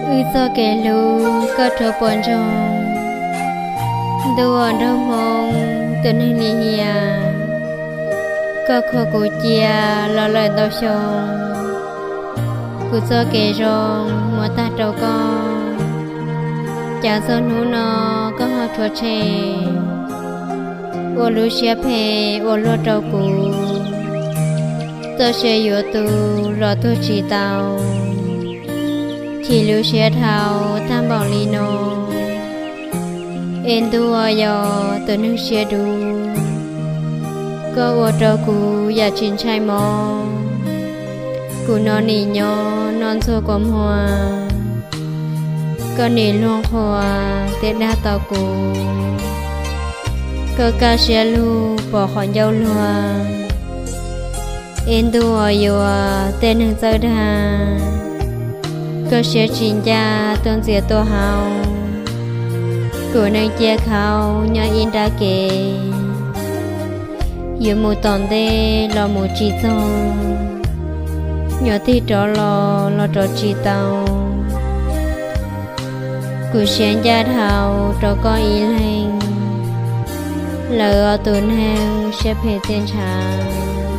Wb txoj kev hlub koj rhuav puas ntsoog, ntuj uas nraug hmoo tus neeg lim hiam, koj khuam kuv cia los lawm ntau xyoo, kuv txoj kev zoo muab tag rau koj, cas txog hnub no koj ho rhuav tshem, ua lub siab phem ua luaj rau kuv, txoj sia yuav tu los tuag tsis tau, chim lub siab dhau tag npaum li no. Es ntuj uas yog tus neeg siab dub, koj ua rau kuv yam tsis ntshai mob, kuv no nim nyob noj ntxuag kua muag, koj nim luag qhuas thiab dag tau kuv, koj kaj siab lug pom qhov ncauj luag, es ntuj uas yuav tej neeg txawj dag, koj siab tsis ncaj tuaj ntxias tuaj haus, kuv neej cia khaus nyob ib nrab kev, yuav mus tom ntej los mus tsis txog, nyuam tig rov los los rov tsis tau, kuv siab ncaj dhau rau koj ib leeg, lawv ua tus neeg siab phem txiaj ntshav.